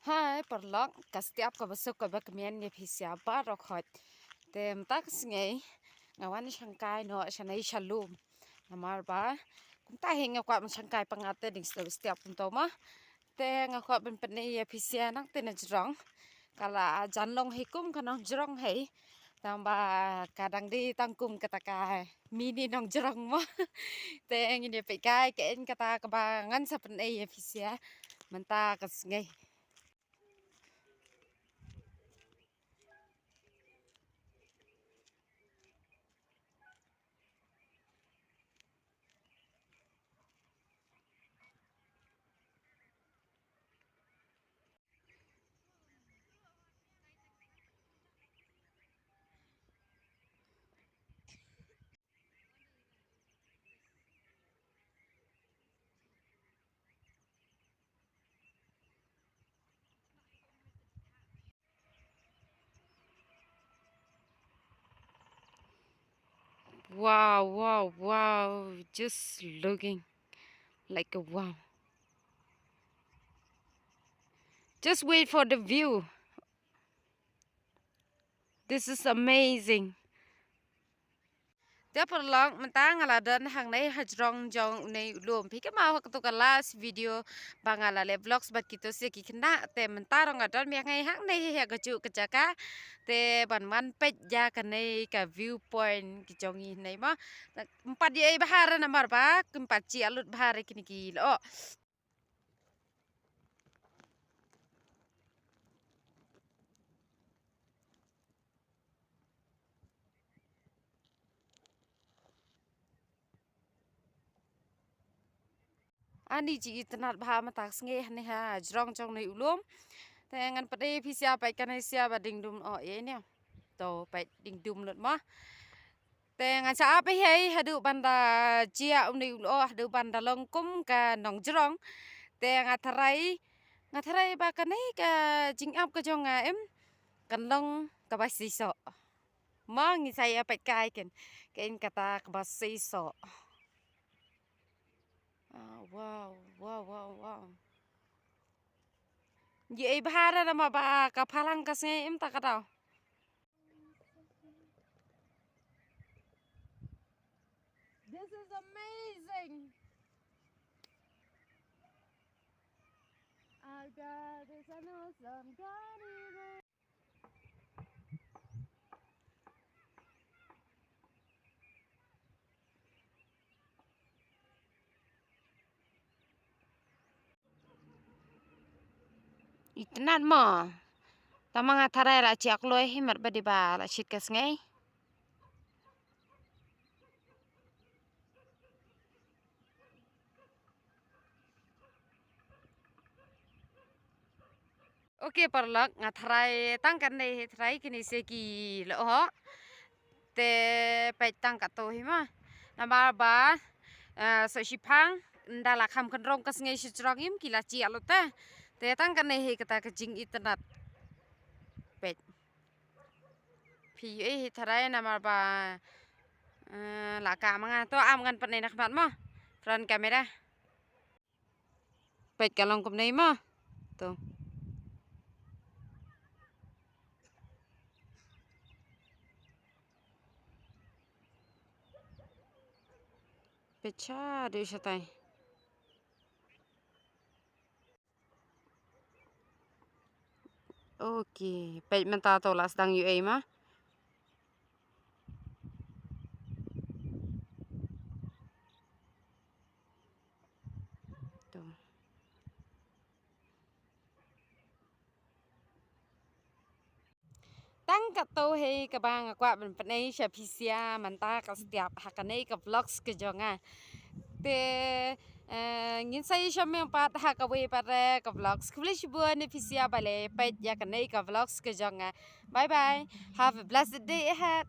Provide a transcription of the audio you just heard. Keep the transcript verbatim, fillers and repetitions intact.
Hai paralok, ka step kaba suk kaba kmen ïa phi sha baroh khoit. Te mynta ka sngi nga wan shangkai noh shane sha lum. Namar ba kumta hi nga kwah ban shangkai pyngngad te ding step step kumto ma. Te nga kwah ban pyni ïa phi sha nangta na jrong. Ka la jan long hi kum ka nongjrong hi. Tang ba ka dang dei tang kum kata ka mini nongjrong mo. Te ngin ïa peit kai ka en kata kaba ngan sa pyni ïa phi sha mynta ka sngi. Wow, wow, wow. Just looking like a wow. Just wait for the view. This is amazing. Te paralok mynta nga la don hangne ha jrong jong une u lum. Phi kynmaw ha kato ka last video ba nga la leh vlogs bad kito sha ki khynnah. Te mynta ruh nga don biang hangne ha kajuh ka jaka. Te ban wan peit ïa kane ka view point ki jong ngi hangne mo. Ym pat ïohi bha re namar ba kim pat jia lut bha re kine ki lyoh. Ani ji itynnad bha mynta ka sngi hangne ha jrong jong une u lum. Te ngan peit ïa phi sha peit kane sha ba ding dum o ïa ne. To peit ding dum lut mo. Te ngan sa ap hi haduh ban da jia une u lyoh haduh ban da long kum ka nongjrong. Te nga tharai nga tharai ba kane ka jingap ka jong nga em kan long kaba seisoh. Mo ngi sa ïa peit kai ken ken kata kaba seisoh. Ah, wow, wow, wow, wow. Ïohi bha re namar ba ka phalang ka sngi em ta ka daw. This is amazing. Our God is an awesome God. He will Itynnad mo. Tang ma nga tharai la jia kloi hi mat ba dei ba la shit ka sngi. Ok paralok, nga tharai tang kane hi tharai kine sha ki lyoh. Te peit tang kato hi mo. Namar ba, eh, sa shiphang ynda la kham kynrong ka sngi shi jrong im ki la jia lut te. Te tang kane hi kata ka jingitynnad. Peit. Phi ïohi hi tharai namar ba, eh, la ka ma nga to am ngan pyni na khmat mo. Front camera. Peit ka long kumne mo. To. Peit sha dei shatai. Ok, peit mynta to la sdang ïohi mo. To. Tang kato hi kaba nga kwah ban pyni sha phi sha mynta ka step ha kane ka vlogs ka jong nga. Te, eh, ngin sa ïashem pat ha kawei pat re ka vlogs. Khublei shibun ïa phi sha ba la peit ïa kane ka vlogs ka jong nga. Bye bye. Have a blessed day ahead.